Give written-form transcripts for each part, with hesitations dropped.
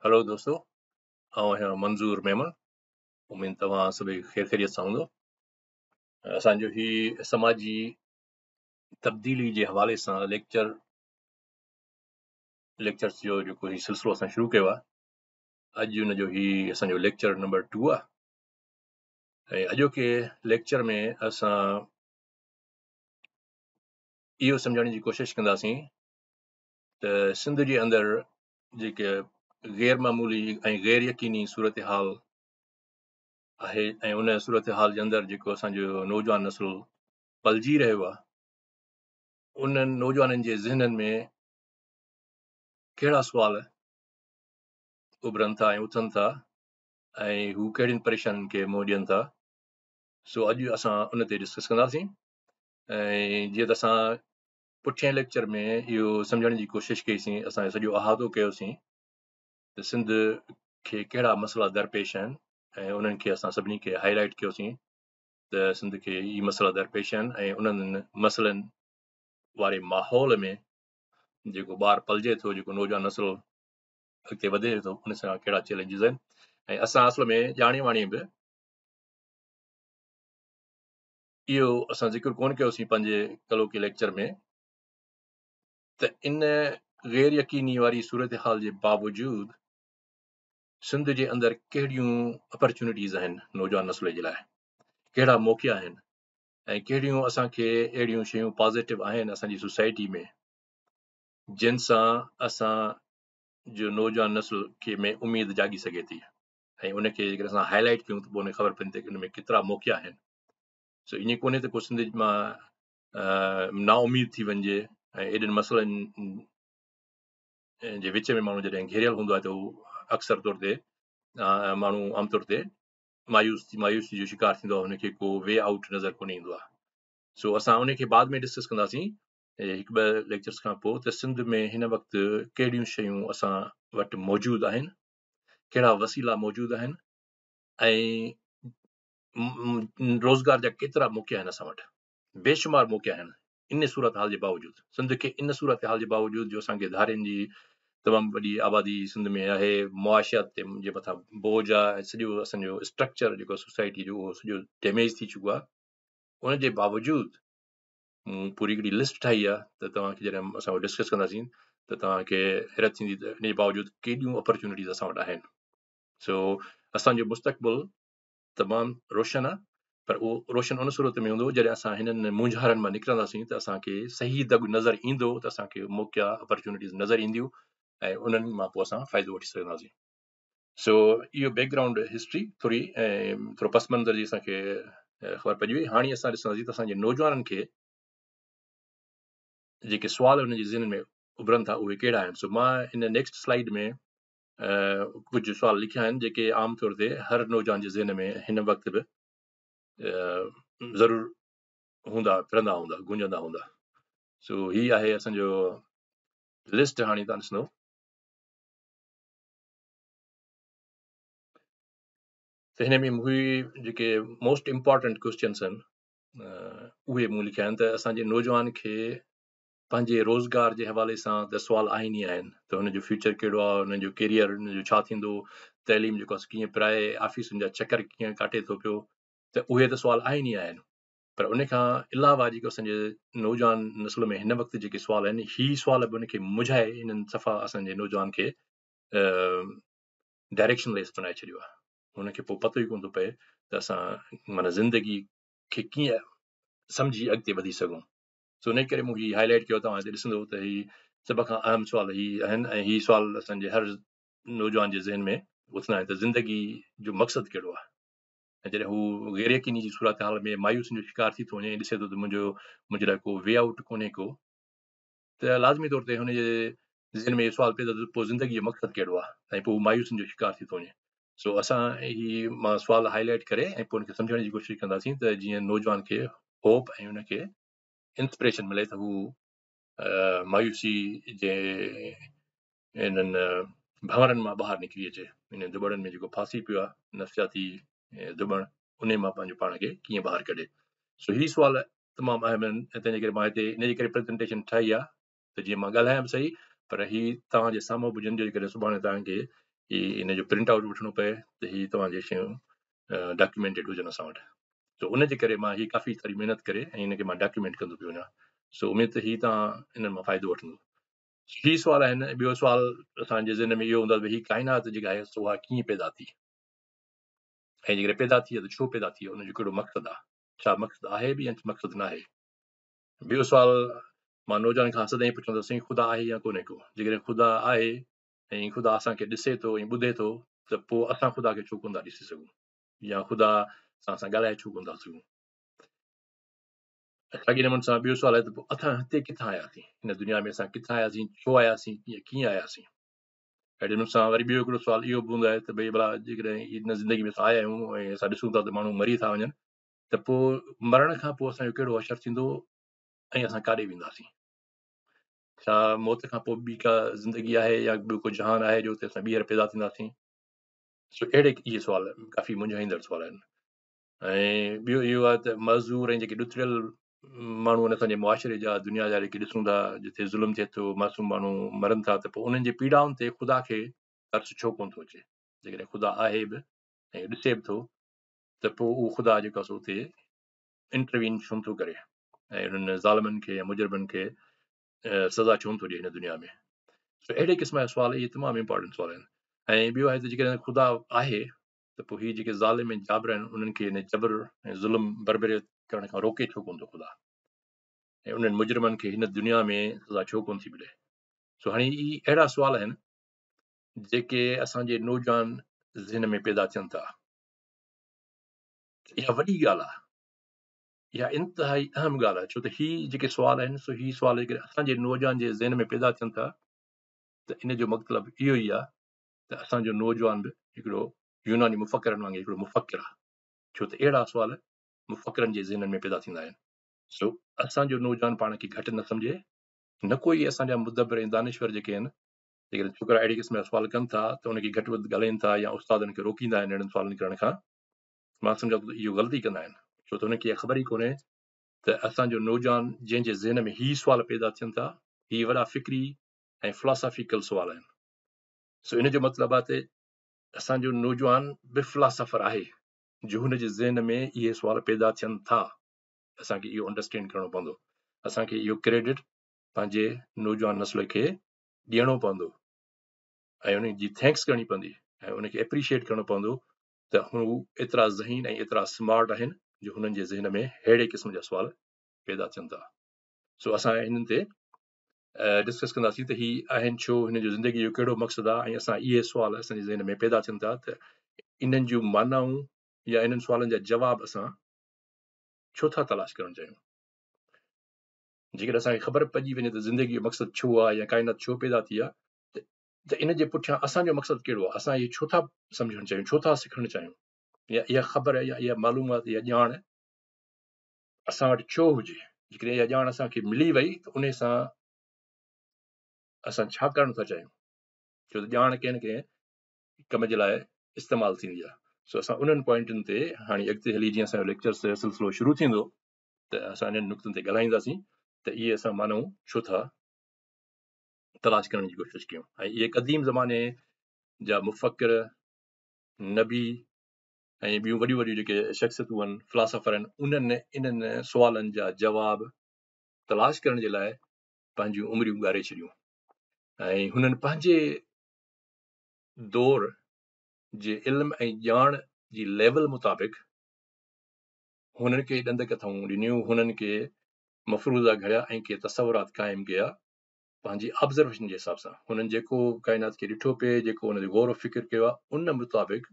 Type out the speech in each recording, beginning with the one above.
هلو دوستو، آئون آهيان منظور ميمڻ. اميد توهان سڀئي خير خيريت سان هوندو. اسان جو هي سماجي تبديلي جي حوالي سان ليڪچرز جو جيڪو هي سلسلو اسان شروع ڪيو آهي، اڄ ان جو هي اسان جو ليڪچر نمبر 2 آهي ۽ اڄوڪي ليڪچر ۾ اسان اهو سمجهڻ جي ڪوشش ڪنداسين ته سنڌ جي اندر جيڪي غير معمولي ۽ غير يقيني صورتحال آهي ۽ ان صورتحال جي اندر جيڪو اسان جو نوجوان نسل پلجي رهيو آهي، انهن نوجوانن جي ذهنن ۾ ڪهڙا سوال اڀرن ٿا ۽ اٿن ٿا ۽ هو ڪهڙين پريشانين کي منهن ڏين ٿا. سو اڄ اسان ان تي ڊسڪس ڪنداسين. ۽ جيئن ته اسان پٺئين ليڪچر ۾ اهو سمجهڻ جي ڪوشش ڪئي سين، اسان سڄو احاطو ڪيوسين ته سنڌ کي ڪهڙا مسئلا درپيش آهن ۽ انهن کي اسان سڀني کي هائي لائيٽ ڪيوسين ته سنڌ کي هي مسئلا درپيش آهن ۽ انهن مسئلن واري ماحول ۾ جيڪو ٻار پلجي ٿو، جيڪو نوجوان نسل اڳتي وڌي ٿو، ان سان ڪهڙا چئلينجز آهن. ۽ اسان اصل ۾ ڄاڻي واڻي به اهو اسان ذڪر ڪونه ڪيوسين پنهنجي ڪلهوڪي ليڪچر ۾ ته ان غير يقيني واري صورتحال جي باوجود سنڌ جي اندر ڪهڙيون اپرچونٽيز آهن نوجوان نسل جي لاء، ڪهڙا موقعا آهن ۽ ڪهڙيون اسان کي اهڙيون شيون پازيٽو آهن اسان جي سوسائٽي ۾ جن سان اسان جو نوجوان نسل کي ۾ اميد جاڳي سگهي ٿي ۽ ان کي جيڪڏهن اسان هائي لائيٽ ڪيون ته پوء ان کي خبر پوندي ته ان ۾ ڪيترا موقعا آهن. سو ائين ڪونهي ته ڪو سنڌ مان نا اميد ٿي وڃجي ۽ ايڏن مسئلن جي وچ ۾ ماڻهو جڏهن گهيريل هوندو آهي ته هو اڪثر طور تي ماڻهو عام طور تي مايوسي جو شڪار ٿيندو آهي، هن کي ڪو وي آئوٽ نظر ڪونه ايندو آهي. سو اسان ان کي بعد ۾ ڊسڪس ڪنداسين هڪ ٻه ليڪچرز کان پوء ته سنڌ ۾ هن وقت ڪهڙيون شيون اسان وٽ موجود آهن، ڪهڙا وسيلا موجود آهن ۽ روزگار جا ڪيترا موقعا آهن اسان وٽ. بيشمار موقعا آهن. ان صورتحال جي باوجود سنڌ کي ان صورتحال جي باوجود جو اسان کي ڌارين جي تمام وڏي آبادي سنڌ ۾ آهي، معاشيات تي جي مٿان بوجه آهي، سڄو اسان جو اسٽرڪچر جيڪو سوسائٽي جو اهو سڄو ڊيميج ٿي چڪو آهي، ان جي باوجود مون پوري هڪڙي لسٽ ٺاهي آهي ته توهان کي جڏهن اسان ڊسڪس ڪنداسين ته توهان کي حيرت ٿيندي ته ان جي باوجود ڪيڏيون اپرچونٽيز اسان وٽ آهن. سو اسان جو مستقبل تمام روشن آهي، پر اهو روشن ان صورت ۾ هوندو جڏهن اسان هنن مونجهارن مان نڪرنداسين ته اسان کي صحيح دڳ نظر ايندو ته اسان کي موقعا اپرچونٽيز نظر اينديون ۽ انهن مان پوء اسان فائدو وٺي سگهنداسين. سو اهو بيڪ گرائونڊ هسٽري ٿوري ۽ ٿورو پس منظر جي اسان کي خبر پئجي وئي. هاڻي اسان ڏسنداسين ته اسان جي نوجوانن کي جيڪي سوال انهن جي ذهن ۾ اڀرن ٿا اهي ڪهڙا آهن. سو مان ان نيڪسٽ سلائيڊ ۾ ڪجهه سوال لکيا آهن جيڪي عام طور تي هر نوجوان جي ذهن ۾ هن وقت به ضرور هوندا، ڦرندا هوندا، گونجندا هوندا. سو هي آهي اسان جو لسٽ. هاڻي تان ڏسندو ته هن ۾ مون جيڪي موسٽ امپارٽنٽ ڪويسچنس آهن اهي مون لکيا آهن ته اسان جي نوجوان کي پنهنجي روزگار جي حوالي سان ته سوال آهن ئي آهن ته هن جو فيوچر ڪهڙو آهي، هن جو ڪيريئر، هن جو ڇا ٿيندو، تعليم جيڪو آهي ڪيئن پرائي، آفيسن جا چڪر ڪيئن ڪاٽي ٿو پيو، ته اهي ته سوال آهن ئي آهن. پر ان کان علاوه جيڪو اسان جي نوجوان نسل ۾ هن وقت جيڪي سوال آهن، هي سوال به ان کي مجهائي انهن صفا اسان جي نوجوان کي ڊائريڪشن ليس بنائي ڇڏيو آهي. هن کي پوء پتو ئي ڪونه ٿو پئي ته اسان معنيٰ زندگي کي ڪيئن سمجهي اڳتي وڌي سگهون. سو انهي ڪري مون هي هائي لائيٽ ڪيو. توهان هتي ڏسندو ته هي سڀ کان اهم سوال هي آهن ۽ هي سوال اسان جي هر نوجوان جي ذهن ۾ اٿندا آهن ته زندگي جو مقصد ڪهڙو آهي. ۽ جڏهن هو غير يقيني جي صورتحال ۾ مايوسين جو شڪار ٿي ٿو وڃي ۽ ڏسي ٿو ته منهنجي لاء ڪو وي آئوٽ ڪونهي ڪو، ته لازمي طور تي هن جي ذهن ۾ اهو سوال پيدا ٿو پوء زندگي جو مقصد ڪهڙو آهي ۽ پوء هو مايوسين جو شڪار ٿي ٿو وڃي. سو اسان هي مان سوال هائي لائيٽ ڪري ۽ پوء ان کي سمجهڻ جي ڪوشش ڪنداسين ته جيئن نوجوان کي هوپ ۽ ان کي انسپريشن ملي ته هو مايوسي جي انهن ڀنورن مان ٻاهر نڪري اچي، انهن ڌٻڻن ۾ جيڪو ڦاسي پيو آهي نفسياتي ڌٻڻ، انهي مان پنهنجو پاڻ کي ڪيئن ٻاهر ڪڍي. سو هي سوال تمام اهم آهن ۽ تنهن جي ڪري مان هتي ان جي ڪري پريزنٽيشن ٺاهي آهي ته جيئن مان ڳالهايان به صحيح پر هي توهان جي سامهون به هجن، جيڪڏهن سڀاڻي توهان کي هي ان جو پرنٽ آئوٽ وٺڻو پئي ته هي توهان جي شيون ڊاڪيومينٽيڊ هجن اسان وٽ. سو ان جي ڪري مان هي ڪافي ساري محنت ڪري ۽ ان کي مان ڊاڪيومينٽ ڪندو پيو وڃان. سو اميد ته هي توهان انهن مان فائدو وٺندو. هي سوال آهن. ٻيو سوال اسان جي ذهن ۾ اهو هوندو آهي ته هي ڪائنات جيڪا آهي سو اها ڪيئن پيدا ٿي، ۽ جيڪڏهن پيدا ٿي ته ڇو پيدا ٿي، ان جو ڪهڙو مقصد آهي، ڇا مقصد آهي به يا مقصد نه آهي. ٻيو سوال مان نوجوان کان سدائين پڇندو سائين خدا آهي يا ڪونهي ڪو، جيڪڏهن خدا آهي ۽ خدا اسان کي ڏسي ٿو ۽ ٻڌي ٿو ته پوء اسان خدا کي ڇو ڪونه ٿا ڏسي سگهون يا خدا سان اسان ڳالهائي ڇو ڪونه ٿا سگهون. ساڳي نموني سان ٻيو سوال آهي ته پوء اسان هتي ڪٿان آياسين، هن دنيا ۾ اسان ڪٿان آياسين، ڇو آياسين، ڪيئن آياسين. اهڙي نموني سان وري ٻيو هڪڙو سوال اهو به هوندو آهي ته ڀئي ڀلا جيڪڏهن هن زندگي ۾ اسان آيا آهيون ۽ اسان ڏسون ٿا ته ماڻهو مري ٿا وڃن ته پوء مرڻ کان پوء اسان جو ڪهڙو حشر ٿيندو ۽ اسان ڪاڏي وينداسين، ڇا موت کان پوء ٻي ڪا زندگي آهي يا ٻيو ڪو جهان آهي جو اتي اسان ٻيهر پيدا ٿينداسين. سو اهڙي اهي سوال ڪافي منجهائيندڙ سوال آهن. ۽ ٻيو اهو آهي ته معذور ۽ جيڪي ڏتڙيل ماڻهو آهن اسان جي معاشري جا، دنيا جا، جيڪي ڏسون ٿا جتي ظلم ٿئي ٿو، معصوم ماڻهو مرن ٿا ته پوء انهن جي پيڙائن تي خدا کي ترس ڇو ڪونه ٿو اچي؟ جيڪڏهن خدا آهي به ۽ ڏسي به ٿو ته پوء اهو خدا جيڪو آهي سو اتي انٽروين ڇو نٿو ڪري ۽ انهن ظالمن کي يا مجرمن کي سزا ڇو نٿو ڏئي هن دنيا ۾؟ سو اهڙي قسم جا سوال اهي تمام امپارٽنٽ سوال آهن. ۽ ٻيو آهي ته جيڪڏهن خدا آهي ته پوء هي جيڪي ظالم ۽ جابر آهن انهن کي هن جبر ۽ ظلم بربريت ڪرڻ کان روڪي ڇو ڪونه ٿو خدا، ۽ انهن مجرمن کي هن دنيا ۾ سزا ڇو ڪونه ٿي ملي؟ سو هاڻي هي اهڙا سوال آهن جيڪي اسان جي نوجوان ذهن ۾ پيدا ٿين ٿا. اها وڏي ڳالهه آهي، اها انتهائي اهم ڳالهه آهي، ڇو ته هي جيڪي سوال آهن سو هي سوال جيڪڏهن اسان جي نوجوان جي ذهن ۾ پيدا ٿين ٿا ته ان جو مطلب اهو ئي آهي ته اسان جو نوجوان به هڪڙو يوناني مفڪرن وانگي هڪڙو مفڪر آهي، ڇو ته اهڙا سوال مفڪرن جي ذهنن ۾ پيدا ٿيندا آهن. سو اسان جو نوجوان پاڻ کي گهٽ نه سمجهي، نه ڪو ئي اسان جا مدبر ۽ دانشور جيڪي آهن، جيڪڏهن ڇوڪرا اهڙي قسم جا سوال ڪن ٿا ته ان کي گهٽ وڌ ڳالهائين ٿا يا استادن کي روڪيندا آهن اهڙن سوالن ڪرڻ کان، مان سمجهان ٿو ته اهو غلطي ڪندا آهن، ڇو ته هنن کي اها خبر ئي ڪونهي ته اسان جو نوجوان جنهن جي ذهن ۾ هي سوال پيدا ٿين ٿا، هي وڏا فڪري ۽ فلاسافيڪل سوال آهن. سو ان جو مطلب آهي ته اسان جو نوجوان به فلاسافر آهي جو هن جي ذهن ۾ اهي سوال پيدا ٿين ٿا. اسان کي اهو انڊرسٽينڊ ڪرڻو پوندو، اسان کي اهو ڪريڊٽ پنهنجي نوجوان نسل کي ڏيڻو پوندو ۽ ان جي thanks ڪرڻي پوندي ۽ ان کي اپريشيٽ ڪرڻو پوندو ته هو ايترا ذهين ۽ ايترا سمارٽ آهن جو هنن جي ذهن ۾ ههڙي قسم جا سوال پيدا ٿين ٿا. سو اسان هنن تي ڊسڪس ڪنداسين ته هي آهن ڇو، هنن جو زندگي جو ڪهڙو مقصد آهي ۽ اسان اهي سوال اسان جي ذهن ۾ پيدا ٿين ٿا ته انهن جون معنائون يا انهن سوالن جا جواب اسان ڇو ٿا تلاش ڪرڻ چاهيون. جيڪڏهن اسان کي خبر پئجي وڃي ته زندگي جو مقصد ڇو آهي يا ڪائنات ڇو پيدا ٿي آهي ته ان جي پٺيان اسان جو مقصد ڪهڙو آهي، اسان اهي ڇو ٿا سمجهڻ چاهيون، ڇو ٿا سکڻ چاهيون، يا اها خبر يا اها معلومات يا ڄاڻ اسان وٽ ڇو هجي. جيڪڏهن اها ڄاڻ اسان کي ملي وئي ته ان سان اسان ڇا ڪرڻ ٿا چاهيون، ڇو ته ڄاڻ ڪنهن نه ڪنهن ڪم جي لاء استعمال ٿيندي آهي. سو اسان انهن پوائنٽن تي هاڻي اڳتي هلي جيئن اسان جو ليڪچر سلسلو شروع ٿيندو ته اسان انهن نقطن تي ڳالهائينداسين ته اهي اسان معنائون ڇو ٿا تلاش ڪرڻ جي ڪوشش ڪيون ۽ اهي قديم زماني جا مفڪر، نبي ۽ ٻيون وڏيون وڏيون جيڪي شخصيتون آهن، فلاسافر آهن، انهن انهن سوالن جا جواب تلاش ڪرڻ جي لاء پنهنجون عمريون ڳاري ڇڏيون ۽ هنن پنهنجي دور جي علم ۽ ڄاڻ جي ليول مطابق هنن کي ڏند ڪٿائون ڏنيون، هنن ڪي مفروضا گهڙيا ۽ ڪي تصورات قائم ڪيا پنهنجي آبزرويشن جي حساب سان. هنن جيڪو ڪائنات کي ڏٺو پئي، جيڪو ان تي غور و فڪر ڪيو آهي، ان مطابق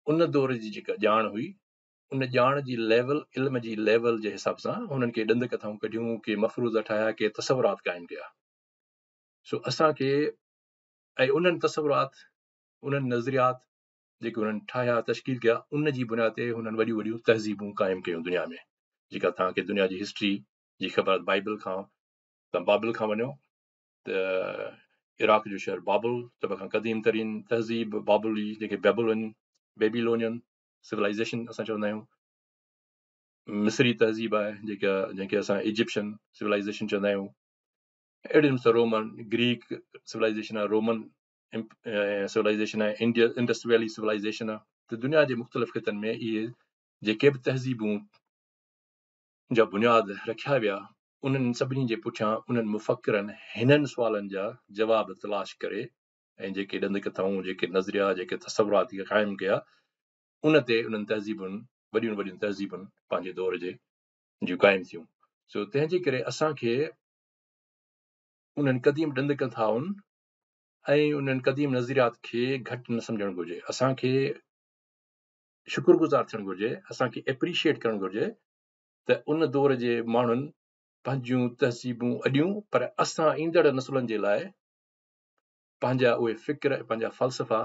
ان دور جي جيڪا ڄاڻ هئي، ان ڄاڻ جي ليول، علم جي ليول جي حساب سان هنن ڪي ڏند ڪٿائون ڪڍيون، ڪي مفروضا ٺاهيا، ڪي تصورات قائم ڪيا. سو اسان کي ۽ انهن تصورات، انهن نظريات جيڪي هنن ٺاهيا، تشڪيل ڪيا، ان جي بنياد تي هنن وڏيون وڏيون تهذيبون قائم ڪيون دنيا ۾، جيڪا توهان کي دنيا جي هسٽري جي خبر بائبل کان، توهان بابل کان وڃو ته عراق جو شهر بابل سڀ کان قديم ترين تهذيب بابل ئي، جنهن کي بيبلون، بيبيلونين سولائيزيشن اسان چوندا آهيون. مصري تهذيب آهي جيڪا جنهن کي اسان ايجپشن سولائيزيشن چوندا آهيون. اهڙي نموني سان رومن، گريڪ سولائيزيشن آهي، رومن سولائيزيشن آهي، انڊيا انڊس ويلي سولائيزيشن آهي ته دنيا جي مختلف خطن ۾ اهي جيڪي به تهذيبون جا بنياد رکيا ويا، انهن سڀني جي پٺيان انهن مفڪرن هنن سوالن جا جواب تلاش ڪري ۽ جيڪي ڏند ڪٿائون، جيڪي نظريا، جيڪي تصورات قائم ڪيا، ان تي انهن تهذيبن، وڏيون وڏيون تهذيبن پنهنجي دور جي جون قائم ٿيون. سو تنهن جي ڪري اسان کي انهن قديم ڏند ڪٿائن ۽ انهن قديم نظريات کي گهٽ نه سمجهڻ گهرجي. اسان کي شڪر گذار ٿيڻ گهرجي، اسان کي ايپريشيئيٽ ڪرڻ گهرجي ته ان دور جي ماڻهن پنهنجون تهذيبون اڏيون پر اسان ايندڙ نسلن جي لاء پنهنجا اهي فڪر ۽ پنهنجا فلسفا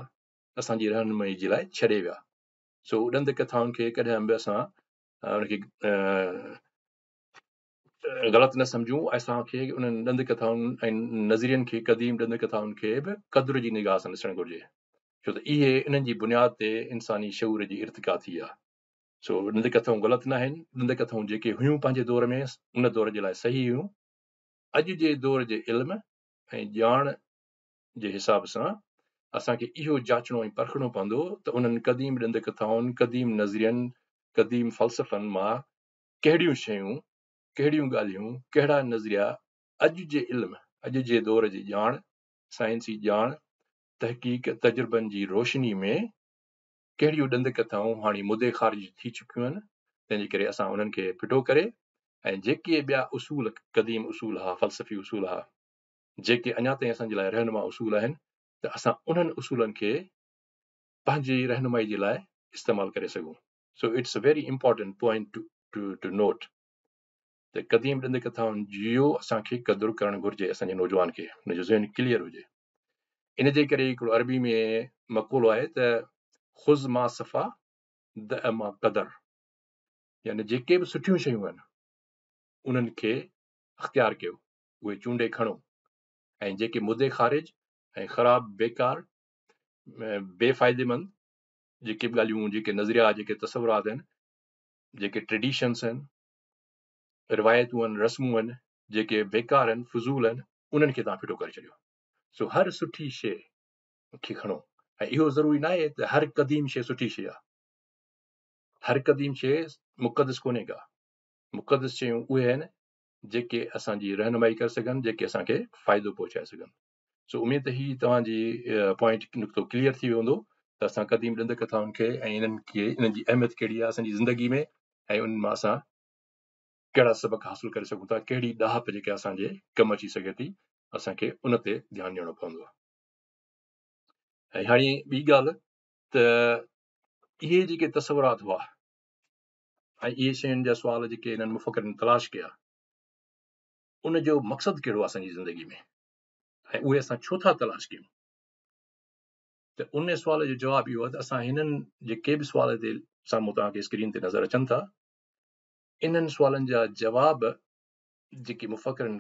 اسان جي رهنمائي جي لاء ڇڏي ويا. سو ڏند ڪٿائن کي ڪڏهن به اسان ان کي غلط نه سمجهون، اسان کي انهن ڏند ڪٿائن ۽ نظرين کي، قديم ڏند ڪٿائن کي به قدر جي نگاهه سان ڏسڻ گهرجي، ڇو ته اهي انهن جي بنياد تي انساني شعور جي ارتقا ٿي آهي. سو ڏند ڪٿائون غلط نه آهن، ڏند ڪٿائون جيڪي هيون پنهنجي دور ۾ ان دور جي لاء صحيح هيون. اڄ جي دور جي علم ۽ ڄاڻ جي حساب سان اسان کي اهو جاچڻو ۽ پرکڻو پوندو ته انهن قديم ڏند ڪٿائن، قديم نظرين، قديم فلسفن مان ڪهڙيون شيون، ڪهڙيون ڳالهيون، ڪهڙا نظريا اڄ جي علم، اڄ جي دور جي ڄاڻ، سائنسي ڄاڻ، تحقيق، تجربن جي روشني ۾ ڪهڙيون ڏند ڪٿائون هاڻي مدي خارج ٿي چڪيون آهن، تنهن جي ڪري اسان انهن کي ڦٽو ڪري ۽ جيڪي ٻيا اصول، قديم اصول ها، فلسفي اصول ها، جيڪي اڃا تائين اسان جي لاء رهنما اصول آهن ته اسان انهن اصولن کي پنهنجي رهنمائي جي لاء استعمال ڪري سگهون. So it's a very important point to note ته قديم ڏند ڪٿائن جو اسان کي قدر ڪرڻ گهرجي، اسان جي نوجوان کي ان جو ذهن ڪليئر هجي. ان جي ڪري هڪڙو عربي ۾ مقولو آهي ته خذ ما صفا دع ما قدر، يعني جيڪي به سٺيون شيون آهن انهن کي اختيار ڪيو، اهي چونڊي کڻو ۽ جيڪي مدي خارج ۽ خراب، بيڪار، بي فائديمند جيڪي به ڳالهيون، جيڪي نظريا، جيڪي تصورات آهن، جيڪي ٽريڊيشنس آهن، روايتون آهن، رسمون آهن، جيڪي بيڪار آهن، فضول آهن، انهن کي توهان ڦٽو ڪري ڇڏيو. سو هر سٺي شيء کي کڻو ۽ اهو ضروري ناهي ته هر قديم شيء سٺي شيء آهي. هر قديم شيء مقدس ڪونهي ڪا. مقدس شيون اهي آهن جيڪي اسان جي رهنمائي ڪري سگهن، جيڪي اسان کي فائدو پهچائي سگهن. سو اميد ته هي توهان جي پوائنٽ نقطو ڪليئر ٿي ويو هوندو ته اسان قديم ڏند ڪٿائن کي ۽ انهن کي انهن جي اهميت ڪهڙي آهي اسان جي زندگي ۾ ۽ انهن مان اسان ڪهڙا سبق حاصل ڪري سگهون ٿا، ڪهڙي ڏاهپ جيڪا اسان جي ڪم اچي سگهي ٿي، اسان کي ان تي ڌيان ڏيڻو پوندو. ۽ هاڻي ٻي ڳالهه ته اهي جيڪي تصورات هئا ۽ اهي شين جا سوال جيڪي انهن مفڪرن تلاش ڪيا، ان جو مقصد ڪهڙو آهي اسان جي زندگي ۾ ۽ اهي اسان ڇو ٿا تلاش ڪيون؟ ته ان سوال جو جواب اهو آهي ته اسان هنن جيڪي به سوال تي سامهون توهان کي اسڪرين تي نظر اچن ٿا، انهن سوالن جا جواب جيڪي مفڪرن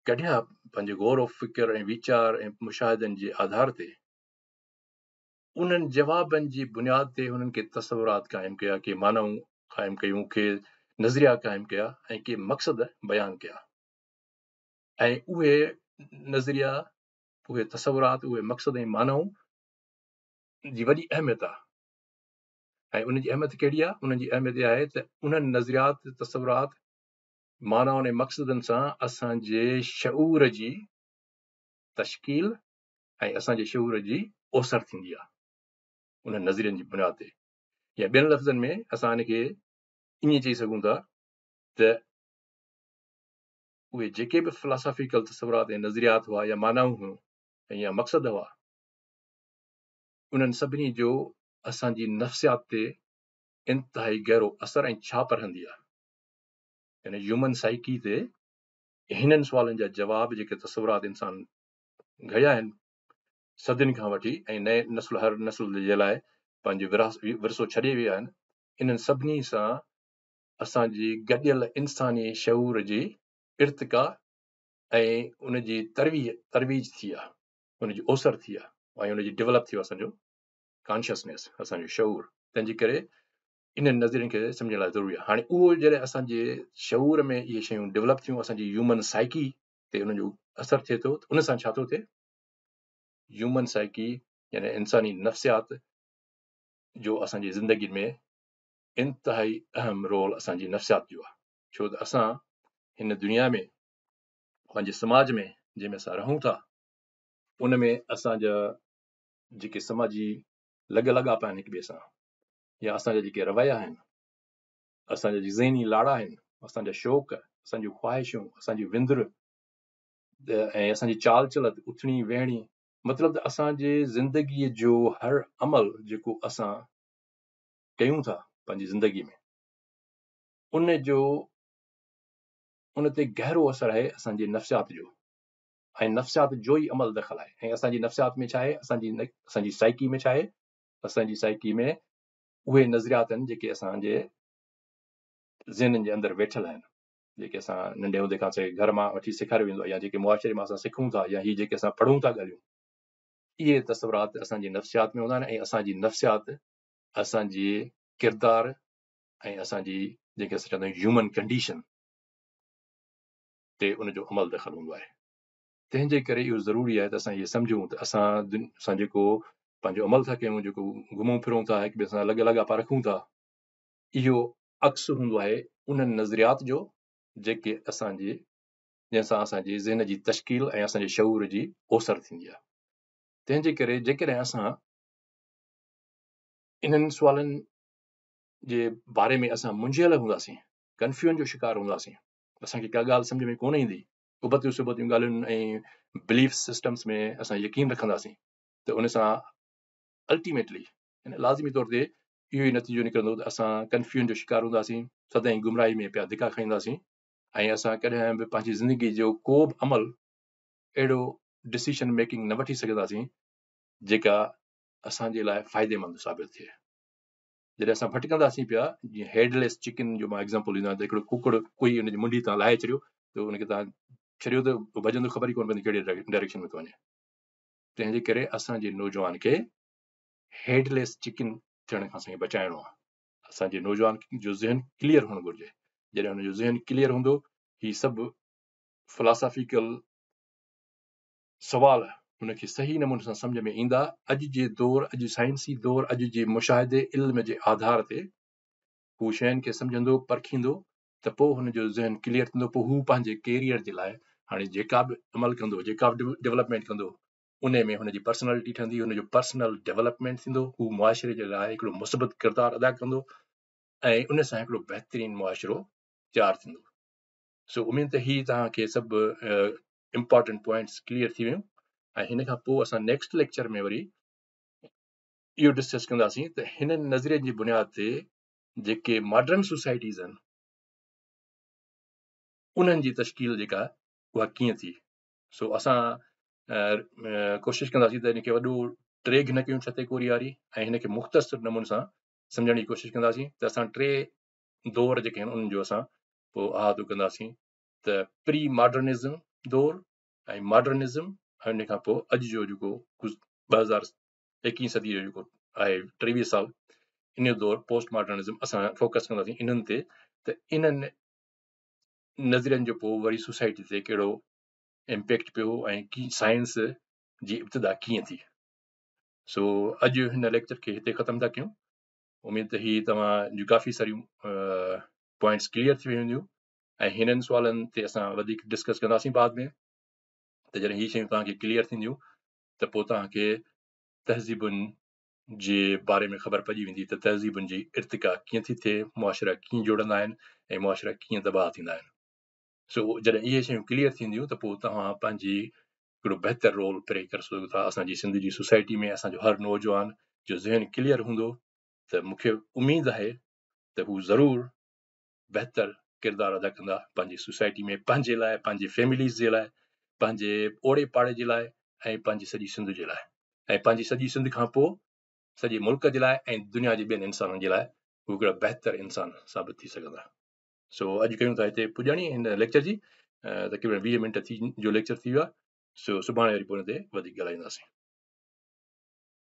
ڪڍيا پنهنجي غور و فڪر ۽ ويچار ۽ مشاهدن جي آڌار تي، انهن جوابن جي بنياد تي هنن ڪي تصورات قائم ڪيا، ڪي معنائون قائم ڪيون، ڪي نظريا قائم ڪيا ۽ ڪي مقصد بيان ڪيا ۽ اهي نظريا، اهي تصورات، اهي مقصد ۽ معنائون جي وڏي اهميت آهي ۽ ان جي اهميت ڪهڙي آهي؟ انهن جي اهميت اها آهي ته انهن نظريات، تصورات، معنائن ۽ مقصدن سان اسان جي شعور جي تشڪيل ۽ اسان جي شعور جي اوسر ٿيندي آهي انهن نظرين جي بنياد تي، يا ٻين لفظن ۾ اسان ان کي ائين چئي سگهون ٿا ته اهي جيڪي به فلاسافيڪل تصورات ۽ نظريات هئا يا معنائون هيون ۽ يا مقصد هئا، انهن سڀني جو اسان جي نفسيات تي انتهائي گهرو اثر ۽ ڇاپ رهندي آهي. يعني هيومن سائيڪي تي هنن سوالن جا جواب جيڪي تصورات انسان گهڙيا آهن صدين کان وٺي ۽ نئين نسل هر نسل جي لاء پنهنجو ورثو ڇڏي ويا آهن، انهن سڀني سان اسان جي گڏيل انساني شعور جي ارتقا ۽ ان جي ترويج ٿي آهي، ان جي اوسر ٿي آهي ۽ ان جي ڊولپ ٿيو اسان جو ڪانشسنيس، اسان جو شعور. تنهن جي ڪري انهن نظرين کي سمجهڻ لاء ضروري آهي. هاڻي اهو جڏهن اسان جي شعور ۾ اهي شيون ڊولپ ٿيون، اسان جي هيومن سائيڪي تي ان جو اثر ٿئي ٿو، ان سان ڇا ٿو ٿئي؟ هيومن سائيڪي يعني انساني نفسيات جو اسان جي زندگي ۾ انتهائي اهم رول اسان جي نفسيات جو آهي، ڇو ته اسان هن دنيا ۾ پنهنجي سماج ۾ جنهن ۾ اسان رهون ٿا ان ۾ اسان جا جيڪي سماجي لڳ لاڳاپا آهن هڪ ٻئي سان، يا اسان جا جيڪي رويا آهن، اسان جا جيڪي ذهني لاڙا آهن، اسان جا شوق، اسان جون خواهشون، اسان جي وندر ۽ اسان جي چال چلت، اٿڻي ويهڻي، مطلب ته اسان جي زندگيء جو هر عمل جيڪو اسان ڪيون ٿا پنهنجي زندگي ۾، ان جو ان تي گهرو اثر آهي اسان جي نفسيات جو، ۽ نفسيات جو ئي عمل دخل آهي. ۽ اسان جي نفسيات ۾ ڇا آهي؟ اسان جي سائيڪي ۾ ڇا آهي؟ اسان جي سائيڪي ۾ اهي نظريات آهن جيڪي اسان جي ذهنن جي اندر ويٺل آهن، جيڪي اسان ننڍي هوندي کان اسان کي گهر مان وٺي سيکاريو ويندو آهي، يا جيڪي معاشري مان اسان سکون ٿا، يا هي جيڪي اسان پڙهون ٿا ڳالهيون، اهي تصورات اسان جي نفسيات ۾ هوندا آهن. ۽ اسان جي نفسيات اسان جي ڪردار ۽ اسان جي جنهن کي اسان چوندا آهيون هيومن ڪنڊيشن تي ان جو عمل دخل هوندو آهي. تنهن جي ڪري اهو ضروري آهي ته اسان اهي سمجهون ته اسان جيڪو پنهنجو عمل ٿا ڪيون، جيڪو گهمون ڦرون ٿا، هڪ ٻئي سان لڳ لاڳاپا رکون ٿا، اهو عڪس هوندو آهي انهن نظريات جو جيڪي اسان جي جنهن سان اسان جي ذهن جي تشڪيل ۽ اسان جي شعور جي اوسر ٿيندي آهي. تنهن جي ڪري جيڪڏهن اسان انهن سوالن جي باري ۾ اسان منجهيل هونداسين، ڪنفيوزن جو شڪار هونداسين، اسان کي ڪا ڳالهه سمجهه ۾ ڪونه ايندي، ابتيون سبتيون ڳالهين ۽ بليف سسٽمز ۾ اسان يقين رکنداسين ته ان سان الٽيميٽلي يعني لازمي طور تي اهو ئي نتيجو نڪرندو ته اسان ڪنفيوزن جو شڪار هونداسين، سدائين گمراهي ۾ پيا ڌڪا کائينداسين ۽ اسان ڪڏهن به پنهنجي زندگي جو ڪو به عمل اهڙو ڊسيشن ميڪنگ نه وٺي سگهنداسين جيڪا اسان جي لاء فائديمند ثابت ٿئي. جڏهن اسان ڀٽڪنداسين پيا، جيئن هيڊليس چڪن جو مان ايگزامپل ڏيندو آهيان ته هڪڙو ڪڪڙ ڪوئي ان جي منڍي تان لاهي ڇڏيو ته ان کي تان ڇڏيو ته ڀڄندو خبر ئي ڪونه پوندي ڪهڙي ڊائريڪشن ۾ ٿو وڃي. تنهن جي ڪري اسان جي نوجوان کي هيڊليس چڪن ٿيڻ کان اسان کي بچائڻو آهي. اسان جي نوجوان جو ذهن ڪليئر هئڻ گهرجي. جڏهن هن جو ذهن ڪليئر هوندو، هي سڀ فلاسافيڪل سوال هن کي صحيح نموني سان سمجهه ۾ ايندا. اڄ جي دور، اڄ سائنسي دور، اڄ جي مشاهدي علم جي آڌار تي هو شين کي سمجهندو، پرکيندو ته پوء هن جو ذهن ڪليئر ٿيندو، پوء هو پنهنجي ڪيريئر جي لاء هاڻي جيڪا به عمل ڪندو، جيڪا به ڊولپمينٽ ڪندو، ان ۾ هن جي پرسنالٽي ٺهندي، هن جو پرسنل ڊولپمينٽ ٿيندو، هو معاشري جي لاء هڪڙو مثبت ڪردار ادا ڪندو ۽ ان سان هڪڙو بهترين معاشرو تيار ٿيندو. سو اميد ته هي توهان کي سڀ امپارٽنٽ پوائنٽس ڪليئر ٿي ويون ۽ هن کان پوء اسان نيڪسٽ ليڪچر ۾ وري اهو ڊسڪس ڪنداسين ته هنن نظرين جي بنياد تي جيڪي ماڊرن سوسائٽيز آهن انهن جي تشڪيل جيڪا اها ڪيئن ٿي. سو اسان ڪوشش ڪنداسين ته هن کي وڏو ڊريگ نه ڪيون ڇتي ڪوري واري ۽ هن کي مختصر نموني سان سمجهڻ جي ڪوشش ڪنداسين ته اسان ٽي دور جيڪي آهن انهن جو اسان پوء احاطو ڪنداسين ته پري ماڊرنزم دور ۽ ماڊرنزم ۽ ان کان پوء اڄ جو جيڪو 2021 صدي جو جيڪو آهي 23 سال ان جو دور پوسٽ ماڊرنزم، اسان فوڪس ڪنداسين انهن تي ته انهن نظرين جو پوء وري سوسائٽي تي ڪهڙو امپيڪٽ پيو ۽ ڪي سائنس جي ابتدا ڪيئن ٿي. سو اڄ هن ليڪچر کي هتي ختم ٿا ڪيون. اميد ته هي توهان جون ڪافي ساريون پوائنٽس ڪليئر ٿي ويون هونديون ۽ هنن سوالن تي اسان وڌيڪ ڊسڪس ڪنداسين بعد ۾ ته جڏهن هي شيون توهان کي ڪليئر ٿينديون ته پوء توهان کي تهذيبن جي باري ۾ خبر پئجي ويندي ته تهذيبن جي ارتقا ڪيئن ٿي ٿئي، معاشرا ڪيئن جوڙندا آهن ۽ معاشرا ڪيئن تباهه ٿيندا آهن. سو جڏهن اهي شيون ڪليئر ٿينديون ته پوء توهان پنهنجي هڪڙو بهتر رول پلي ڪري سگهو ٿا. اسان جي سنڌ جي سوسائٽي ۾ اسان جو هر نوجوان جو ذهن ڪليئر هوندو ته مون کي اميد آهي ته هو ضرور بهتر ڪردار ادا ڪندا پنهنجي سوسائٽي ۾ پنهنجي لاء، پنهنجي فيمليز جي لاء، پنهنجي اوڙي پاڙي جي لاء ۽ پنهنجي سڄي سنڌ جي لاء ۽ پنهنجي سڄي سنڌ کان پوء سڄي ملڪ جي لاء ۽ دنيا جي ٻين انسانن جي لاء هو هڪڙا بهتر انسان ثابت ٿي سگهندا. سو اڄ ڪيون ٿا هتي پڄاڻي هن ليڪچر جي، تقريبن 20 منٽ ٿي جو ليڪچر ٿي ويو آهي. سو سڀاڻي وري پوء ان تي وڌيڪ ڳالهائينداسين.